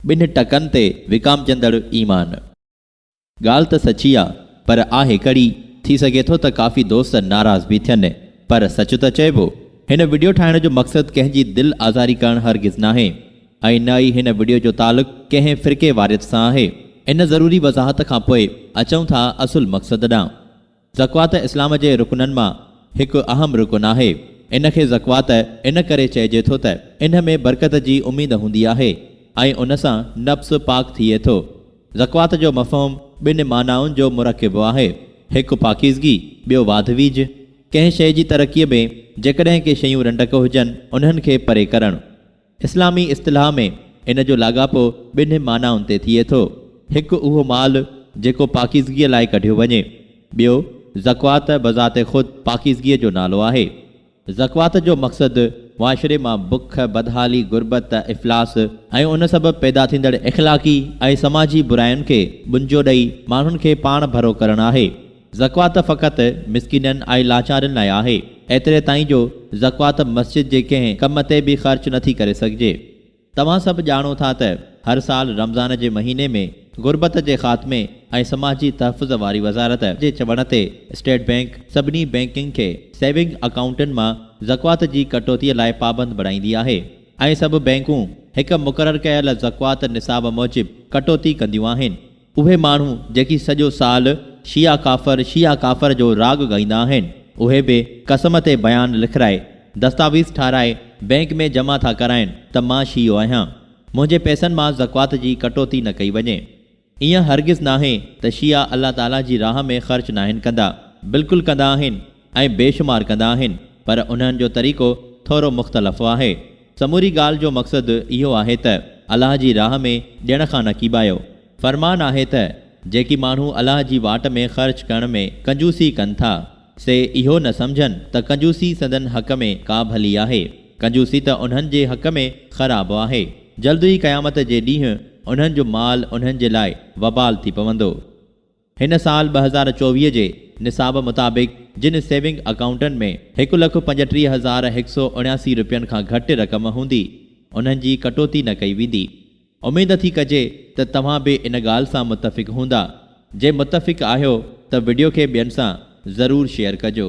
ٻن ٽڪن تي وڪامجندڙ ايمان. ڳالهه ته سچي آ پر آهي ڪڙي، ٿي سگهي ٿو ته ڪافي دوست ناراض به ٿين پر سچ ته چئبو. هن وڊيو ٺاهڻ جو مقصد ڪنهن جي دل آزاري ڪرڻ هرگز ناهي ۽ نه ئي هن وڊيو جو تعلق ڪنهن فرقي واريت سان آهي. ان ضروري وضاحت کان پوء اچون ٿا اصل مقصد ڏانهن. زڪوات اسلام جي رڪنن مان هڪ اهم رڪن آهي. ان کي زڪوات ان ڪري چئجي ٿو ته ان ۾ برڪت جي اميد هوندي آهي ۽ ان سان نفس پاڪ ٿئي ٿو. زڪوات جو مفهوم ٻن معنائن جو مرڪب آهي، هڪ پاڪيزگي، ٻيو واڌ ويجهه. ڪنهن شيء جي ترقيء ۾ جيڪڏهن ڪي شيون رنڊڪ هجن، انهن کي پري ڪرڻ. اسلامي اصطلاح ۾ ان جو لاڳاپو ٻنهي معنائن تي ٿئي ٿو. هڪ اهو مال جيڪو پاڪيزگيء لاء ڪڍيو وڃي. ٻيو زڪوات بذات خود پاڪيزگيء جو نالو آهي. زڪوات جو مقصد معاشري مان بک، بدحالي، غربت، افلاس ۽ ان سبب پيدا ٿيندڙ اخلاقي ۽ سماجي براين کي ٻنجو ڏئي ماڻهن کي پاڻ ڀرو ڪرڻ آهي. زڪوات فقط مسڪينن ۽ لاچارن لاء آهي، ايتري تائين جو زڪوات مسجد جي ڪنهن ڪم تي به خرچ نٿي ڪري سگهجي. توهان سڀ ڄاڻو ٿا ته هر سال رمضان جي مهيني ۾ غربت جي خاتمي ۽ سماجي تحفظ واري وزارت جي چوڻ تي اسٽيٽ بئنڪ سڀني بئنڪن کي سيونگ اڪائونٽن مان زڪوات جي ڪٽوتي لاء پابند بڻائيندي آهي ۽ سڀ بئنڪون هڪ مقرر ڪيل زڪوات نصاب موجب ڪٽوتي ڪنديون آهن. اهي ماڻهو جيڪي سڄو سال شيعا ڪافر شيعا ڪافر جو راڳ ڳائيندا آهن اهي به قسم تي بيان لکرائي دستاويز ٺاهرائي بئنڪ ۾ جمع ٿا ڪرائين ته مان شيعو آهيان منهنجي پئسن مان زڪوات جي ڪٽوتي نه ڪئي وڃي. ايئن هرگز ناهي ته شيعا الله تعاليٰ جي راهه ۾ خرچ ناهن ڪندا بلڪل ڪندا آهن ۽ بيشمار ڪندا آهن پر انهن جو طريقو ٿورو مختلف آهي. سموري ڳالهه جو مقصد اهو آهي ته الله جي راهه ۾ ڏيڻ کان نه ڪيٻايو. فرمان آهي ته جيڪي ماڻهو الله جي واٽ ۾ خرچ ڪرڻ ۾ ڪنجوسي ڪن ٿا، سي اهو نه سمجهن ته ڪنجوسي سندن حق ۾ ڪا ڀلي آهي. ڪنجوسي ته انهن جي حق ۾ خراب آهي. جلد ئي قيامت جي ڏينهن انهن جو مال انهن جي لاء وبال ٿي پوندو. هن سال 2024 جي نصاب مطابق جن سيونگ اڪائونٽن ۾ 1,35,179 رپين کان گهٽ رقم هوندي، انهن جي ڪٽوتي نه ڪئي ويندي. اميد ٿي ڪجي ته توهان به ان ڳالهه سان متفق هوندا. جي متفق آهيو ته وڊيو کي ٻين سان ضرور شيئر ڪجو.